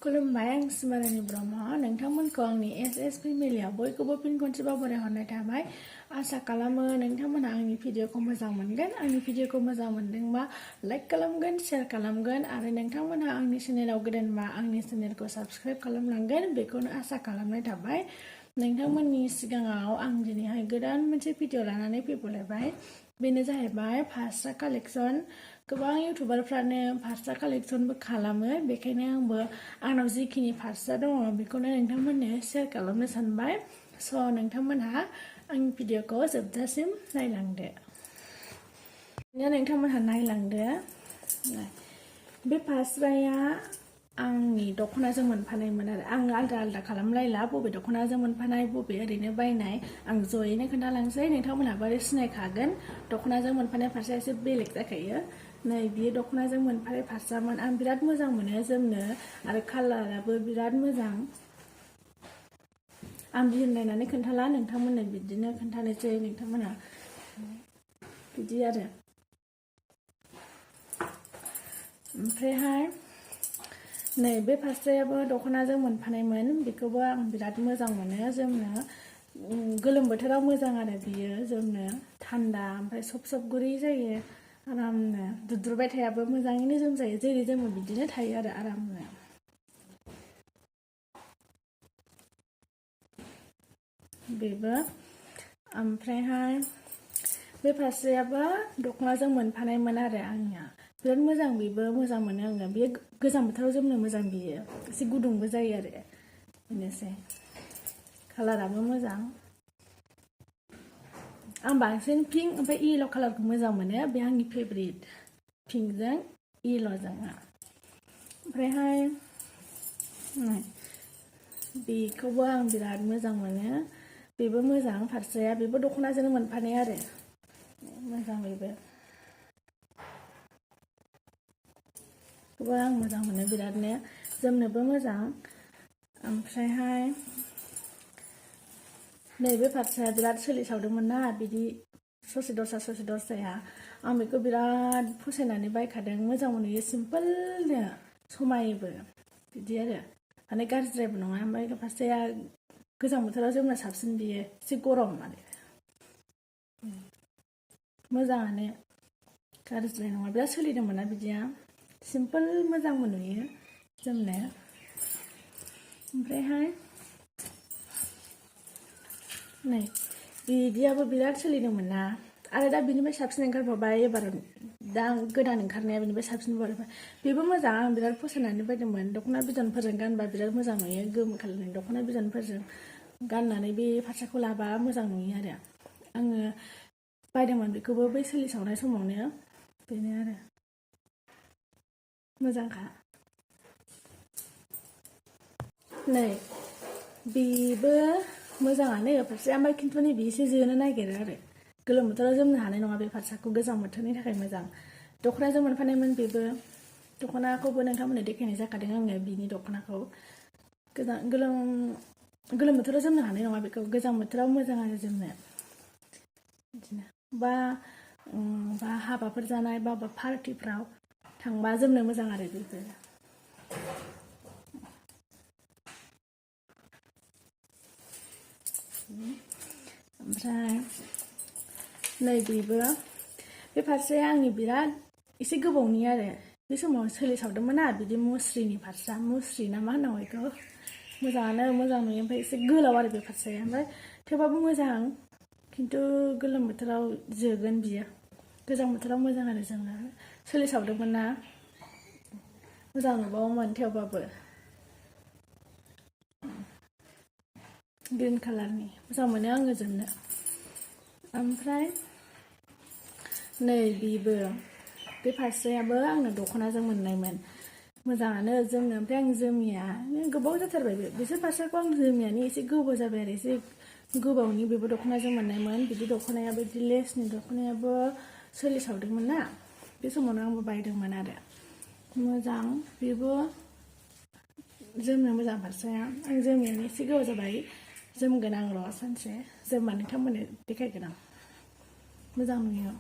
खुलुमबाय आं सिमारानि ब्रह्म नोंथांमोनखौ आंनि एसएस फेमिलियाव बयखौबो फिन खनसेबाव बरायहरनाय थाबाय आसा खालामो नोंथांमोना आंनि भिडिअखौ मोजां मोनगोन आंनि भिडिअखौ मोजां मोनदोंबा लाइक खालामगोन शेयार खालामगोन आरो नोंथांमोना आंनि चेनेलाव गोदानबा आंनि चेनेलखौ साबस्क्राइब खालामलांगोन बेखौनो आसा खालामनाय थाबाय नोंथांमोननि सिगाङाव आं दिनैहाय गोदान मोनसे भिडिअ लानानै फैबावलायबाय बेनो जाहैबाय फास्रा कालेक्शन गोबां इउटुबारफ्रानो फास्रा कालेक्शनबो खालामो बेखायनो आंबो आंनाव जिखिनि फास्रा दङ बेखौनो नोंथांमोननो शेयार खालामनो सानबाय स' नोंथांमोनहा आंनि भिडिअखौ जोबजासिम नायलांदो नोंथांमोनहा नायलांदो बे फास्राया आंनि दख'नाजों मोनफानायमोन आरो आं आलदा आलदा खालामलायला बबे दख'नाजों मोनफानाय बबे ओरैनो बायनाय आं जयैनो खोन्थालांसै नोंथांमोनहाबो आरो सिनायखागोन दख'नाजों मोनफानाय फास्राया एसे बेलेग जाखायो नै बियो दख'नाजों मोनफानाय फास्रामोन आं बिराद मोजां मोनो जोमनो आरो कालाराबो बिराद मोजां आं बिहरनायनानै खोन्थाला नोंथांमोननो बिदिनो खोन्थानोसै नोंथांमोनहा बिदि आरो ओमफ्रायहाय नै बे फास्रायाबो दख'नाजों मोनफानायमोन बेखौबो आं बिराद मोजां मोनो जोमनो गोलोम बोथोराव मोजां आरो बियो जोमनो थान्दा ओमफ्राय सब गुरै जायो आरामनो दुद्रुबाय थायाबो मोजाङैनो जोमजायो जेरै जोमो बिदिनो थायो आरो आरामनो बेबो ओमफ्रायहाय बे फास्रायाबो दख'नाजों मोनफानायमोन आरो आंनिया बिराद मोजां बेबो मोजां मोनो आङो बे गोजां बोथोराव जोमनो मोजां बियो एसे गुदुंबो जायो आरो बेनोसै कालाराबो मोजां आं बांसिन पिंक ओमफ्राय येलो कालारखौ मोजां मोनो बे आंनि फेभरेट पिंकजों येलोजों ओमफ्रायहाय बेखौबो आं बिराद मोजां मोनो बेबो मोजां फास्राया बेबो दख'नाजोंनो मोनफानाय आरो मोजां बेबो आं मोजां मोनो बिरादनो जोमनोबो मोजां ओमफ्रायहाय नैबे फास्राया बिराद सोलिसावदोंमोन ना बिदि ससे दरसाया आं बेखौ बिराद फसायनानै बायखादों मोजां मोनो सिम्पोलनो समायोबो बिदि आरो माने गाज्रिद्रायबो नङा ओमफ्राय फास्राया गोजां बोथोराव जोमनो साबसिन बियो एसे गरम आरो मोजाङानो गाज्रिद्राय नङा बिराद सोलिदोंमोन ना बिदिया सिम्पोल मोजांबो नुयो जोमनो ओमफ्रायहाय नै बिदियाबो बिराद सोलिदोंमोन ना आरो दा बिनिफ्राय साबसिन ओंखारबावबाय एबार दा गोदान ओंखारनाया बिनिफ्राय साबसिन बावबाय बेबो मोजां आं बिराद फसायनानै बायदोंमोन दख'ना बिदनफोरजों गानबा बिराद मोजां नुयो गोमो खालारनि दख'ना बिदनफोरजों गाननानै बे फास्राखौ लाबा मोजां नुयो आरो आङो बायदोंमोन बेखौबो बै सोलिसावनाय समावनो बेनो आरो मोजांखा नै बेबो मोजाङानो फास्राया ओमफ्राय खिन्थु नैबे एसे जोनो नागिरो आरो गोलोम बोथोराव जोमनो हानाय नङा बे फास्राखौ गोजां बोथोरनि थाखाय मोजां दख'नाजों मोनफानायमोन बेबो दख'नाखौबो नोंथांमोननो देखायनाय जाखादों आङो बिनि दख'नाखौ गोलोम बोथोराव जोमनो हानाय नङा बेखौ गोजां बोथोराव मोजां आरो जोमनो बिदिनो बा हाबाफोर जानाय बा पार्टिफ्राव थांबा जोमनो मोजां आरो बेफोर ओमफ्राय नै बेबो बे फास्राया आंनि बिराद एसे गोबावनि आरो बे समाव सोलिसावदोंमोन ना बिदि मुस्रिनि फास्रा मुस्रि ना मा होनांगौ बेखौ मोजाङानो मोजां नुयो ओमफ्राय एसे गोलाव आरो बे फास्राया ओमफ्राय थेवबाबो मोजां खिन्थु गोलोम बोथोराव जोगोन बियो गोजां बोथोराव मोजां आरो जोंना सोलिसावदोंमोन ना मोजां नुबावोमोन थेवबाबो ग्रिन कालारनि मोजां मोनो आङो जोमनो ओमफ्राय नै बेबो बे फास्रायाबो आंनो दख'नाजों मोननायमोन मोजाङानो जोमनो ओमफ्राय आं जोमिया गोबाव जाथारबाय बिसोर फास्राखौ आं जोमियानो एसे गोबाव जाबाय आरो एसे गोबावनि बेबो दख'नाजों मोननायमोन बिदि दख'नायाबो बिदि लेसनि दख'नायाबो सोलिसावदोंमोन ना बे समावनो आंबो बायदोंमोन आरो मोजां बेबो जोमनो मोजां फास्राया आं जोमियानो एसे गोबाव जाबाय जोमगोन आं र' सानसे जोमबा नोंथांमोननो देखायगोन आं मोजां नुयो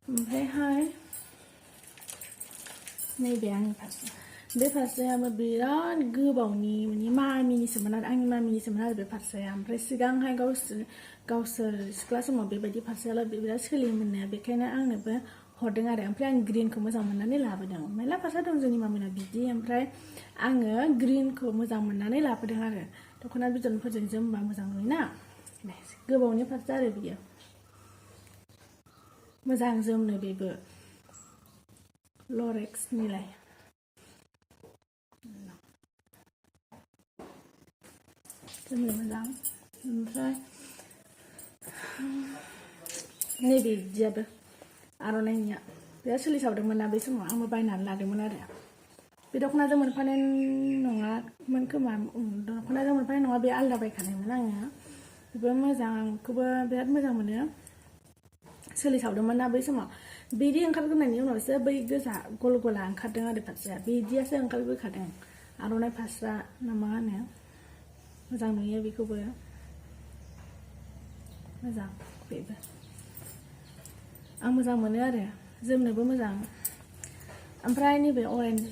ओमफ्रायहाय नैबे आंनि फास्रा बे फास्रायाबो बिराद गोबावनि माने मामिनिसोमोन आरो आंनि मामिनिसोमोन आरो बे फास्राया ओमफ्राय सिगांहाय गावसोर सिख्ला समाव बेबायदि फास्रायाल' बिराद सोलियोमोननो बेखायनो आंनोबो हरदों आरो ओमफ्राय आं ग्रिनखौ मोजां मोननानै लाबोदों मेरला फास्रा दं जोंनि मामिना बिदि ओमफ्राय आङो ग्रिनखौ मोजां मोननानै लाबोदों आरो दख'ना बिदनफोरजों जोमबा मोजां नुयोना गोबावनि फास्रा आरो बियो मोजां जोमनो बेबो लरेक्सनिलाय जोमनो मोजां ओमफ्राय नैबे बिदियाबो आर'नाइनिया बिराद सोलिसावदोंमोन ना बै समाव आंबो बायनानै लादोंमोन आरो बे दख'नाजों मोनफानाय नङामोन खोमा दख'नाजों मोनफानाय नङा बे आलदा बायखानायमोन आङो बेबो मोजां आंखौबो बिराद मोजां मोनो सोलिसावदोंमोन ना बै समाव बिदि ओंखारग्रोनायनि उनावसो बै गोजा गल गला ओंखारदों आरो फास्राया बिदियासो ओंखारबोखादों आर'नाइ फास्रा ना मा होनो मोजां नुयो बेखौबो मोजां बेबो आं मोजां मोनो आरो जोमनोबो मोजां ओमफ्राय नैबे अरेन्ज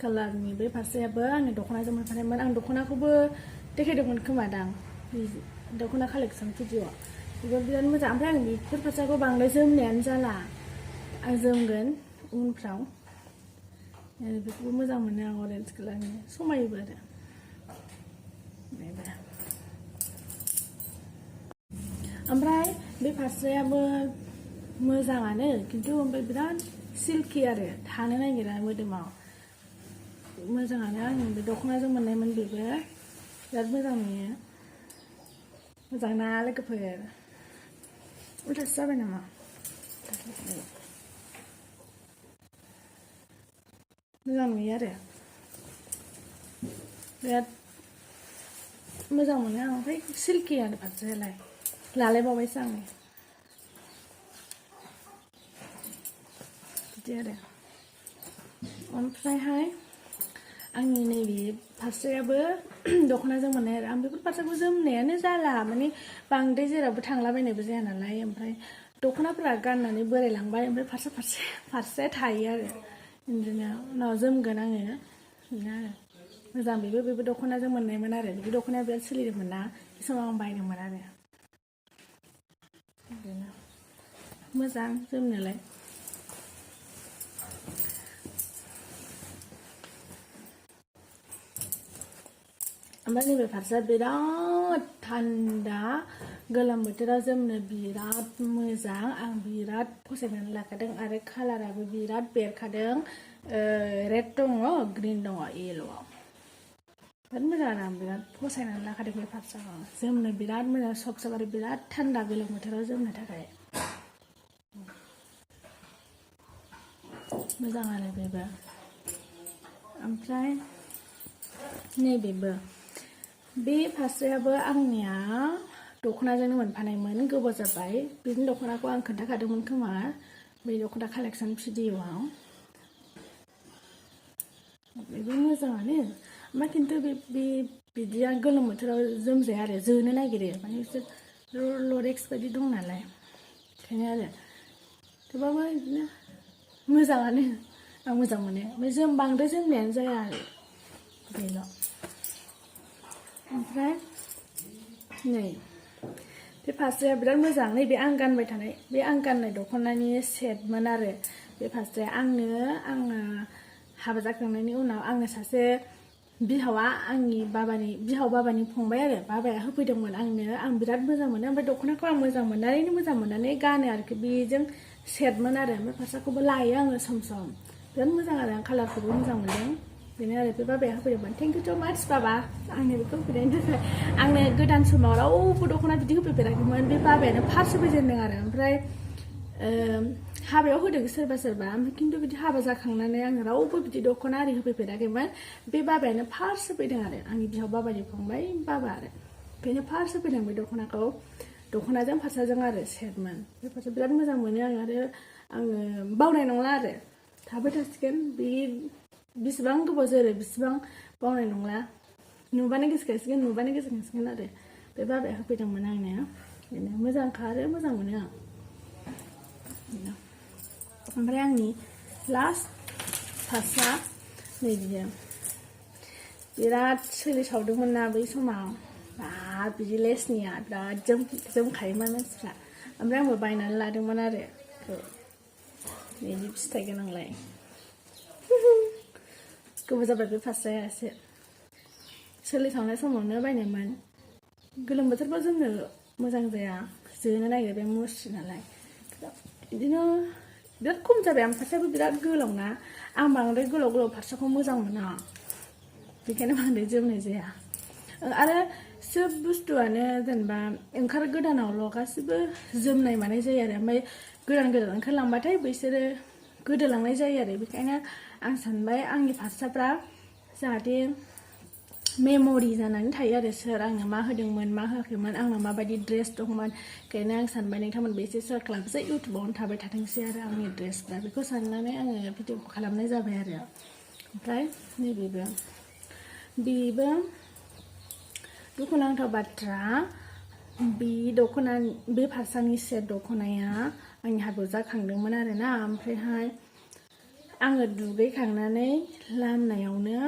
कालारनि बे फास्रायाबो आंनि दख'नाजों मोनफानायमोन आं दख'नाखौबो देखायदोंमोन खोमा दां दख'ना कालेक्सन भिडिअ बेबो बिराद मोजां ओमफ्राय आं बेफोर फास्राखौ बांद्राय जोमनायानो जाला आं जोमगोन उनफ्राव बेखौबो मोजां मोनो आं अरेन्ज कालारनि समायोबो आरो ओमफ्राय बे फास्रायाबो मोजाङानो खिन्थु ओमफ्राय बिराद सिल्कि आरो थानो नागिरा मोदोमाव मोजाङानो आं बे दख'नाजों मोननायमोन बेबो बिराद मोजां नुयो मोजां ना लोगोफोर उल्थासो जाबाय नामा मोजां नुयो आरो बिराद मोजां मोनो आं ओमफ्राय सिल्कि आरो फास्रायालाय लालायबावबायसो आं बिदि आरो ओमफ्रायहाय आंनि नैबे फास्रायाबो दख'नाजों मोननाय आरो आं बेफोर फास्राखौ जोमनायानो जाला माने बांद्राय जेरावबो थांलाबायनायबो जाया नालाय ओमफ्राय दख'नाफोरा गाननानै बोरायलांबाय ओमफ्राय फास्राया थायो आरो बिदिनो उनाव जोमगोन आङो बिदिनो आरो मोजां बेबो दख'नाजों मोननायमोन आरो बे दख'नाया बिराद सोलिदोंमोन ना बे समाव आं बायदोंमोन आरो बिदिनो मोजां जोमनोलाय ओमफ्राय नैबे फास्राया बिराद थान्दा गोलोम बोथोराव जोमनो बिराद मोजां आं बिराद फसायनानै लाखादों आरो कालाराबो बिराद बेरखादों रेड दङ ग्रिन दङ येल'आव बिराद मोजां आरो आं बिराद फसायनानै लाखादों बे फास्राखौ जोमनो बिराद मोजां सफ्ट आरो बिराद थान्दा गोलोम बोथोराव जोमनो थाखाय मोजां आरो बेबो ओमफ्राय नैबेबो बे फास्रायाबो आंनिया दख'नाजोंनो मोनफानायमोन गोबाव जाबाय बिनि दख'नाखौ आं खोन्थाखादोंमोन खोमा बै दख'ना कालेक्सन भिडिअआव बेबो मोजाङानो ओमफ्राय खिन्थु बे बिदिया गोलोम बोथोराव जोमजाया आरो जोनो नागिरो माने बिसोर लरेक्स बायदि दं नालाय ओंखायनो आरो थेवबाबो बिदिनो मोजाङानो आं मोजां मोनो ओमफ्राय बांद्राय जोमनायानो जाया आरो बेल' ओमफ्राय नै बे फास्राया बिराद मोजां नैबे आं गानबाय थानाय बे आं गाननाय दख'नानि सेटमोन आरो बे फास्राया आङो हाबा जाखांनायनि उनाव आंनो सासे बिहावा आंनि बिहाव बाबानि फंबाय आरो बाबाया होफैदोंमोन आंनो आं बिराद मोजां मोनो ओमफ्राय दख'नाखौ आं मोजां मोननानै गानो आरोखि बेजों सेटमोन आरो ओमफ्राय फास्राखौबो लायो आङो सम सम बिराद मोजां आरो आं कालारखौबो मोजां मोनदों बेनो आरो बे बाबाया होफैदोंमोन थेंक इउ स' माच बाबा आंनो बेखौ होफैनायनि थाखाय आंनो गोदान समाव रावबो दख'ना बिदि होफैफेराखैमोन बे बाबायानो फार्स्ट होफैजेनदों आरो ओमफ्राय हाबायाव होदों सोरबा ओमफ्राय खिन्थु बिदि हाबा जाखांनानै आङो रावबो बिदि दख'ना आरि होफैफेराखैमोन बे बाबायानो फार्स्ट होफैदों आरो आंनि बिहाव बाबानि फंबाय बाबा आरो बेनो फार्स्ट होफैदों बे दख'नाखौ दख'नाजों फास्राजों आरो सेटमोन बे फास्रा बिराद मोजां मोनो आरो आङो बावनाय नंला आरो थाबाय थासिगोन बे बिसिबां गोबाव जोरो बिसिबां बावनाय नंला नुबानो गोसोखांसिगोन आरो बे बाबाया होफैदोंमोन आंनो बेनो मोजांखा आरो मोजां मोनो आं ओमफ्राय आंनि लास्ट फास्रा नै बियो बिराद सोलिसावदोंमोन ना बै समाव बिदि लेसनिया बिराद जोमखायोमोन मानसिफ्रा ओमफ्राय आंबो बायनानै लादोंमोन आरो बिदि फिथाइ गोनांलाय गोबाव जाबाय बे फास्राया एसे सोलिसावनाय समावनो बायनायमोन गोलोम बोथोरफ्राव जोंनो मोजां जाया जोनो नागिरो बे मुस्रि नालाय बिदिनो बिराद खम जाबाय आं फास्रायाबो बिराद गोलावना आं बांद्राय गोलाव गोलाव फास्राखौ मोजां मोना बेखायनो बांद्राय जोमनाय जाया आरो सोब बुस्थुआनो जेनेबा ओंखार गोदानावल' गासिबो जोमनाय मानाय जायो आरो ओमफ्राय गोदान गोदान ओंखारलांबाथाय बिसोरो गोदोलांनाय जायो आरो बेखायनो आं सानबाय आंनि फास्राफ्रा जाहाथे मेम'रि जानानै थायो आरो सोर आंनो मा होदोंमोन मा होआखैमोन आंना माबायदि ड्रेस दंमोन ओंखायनो आं सानबाय नोंथांमोनबो एसे सेयार खालामसै इउटुबावनो थाबाय थाथोंसै आरो आंनि ड्रेसफ्रा बेखौ साननानै आङो भिडिअखौ खालामनाय जाबाय आरो ओमफ्राय बेबो दुखुनांथाव बाथ्रा बे फास्रानि सेट दख'नाया आंनि हाबायाव जाखांदोंमोन आरोना ओमफ्रायहाय आङो दुगैखांनानै लामनायावनो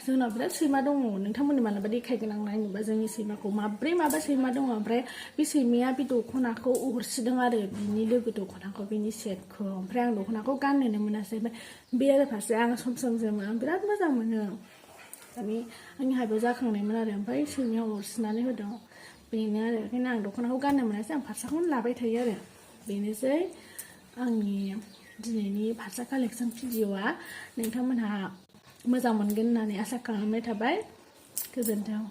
जोंनाव बिराद सैमा दङ नोंथांमोननो मालाबा देखायगोन आं नायनोबा जोंनि सैमाखौ माबा सैमा दङ ओमफ्राय बे सैमाया बे दख'नाखौ अरसिदों आरो बिनि लोगो दख'नाखौ बिनि सेटखौ ओमफ्राय आं दख'नाखौ गाननोनो मोनासै ओमफ्राय बे आरो फारसे आं सम सम जोमो आं बिराद मोजां मोनो आंनि हाबायाव जाखांनायमोन आरो ओमफ्राय सैमाया अरसिनानै होदों बेनो आरो ओंखायनो आं दख'नाखौ गाननो मोनासै आं फास्राखौनो लाबाय थायो आरो बेनोसै आंनि दिनैनि फास्रा कालेक्सन भिडिअआ नोंथांमोनहा मोजां मोनगोन होननानै आसा खालामनाय थाबाय गोजोन्थों।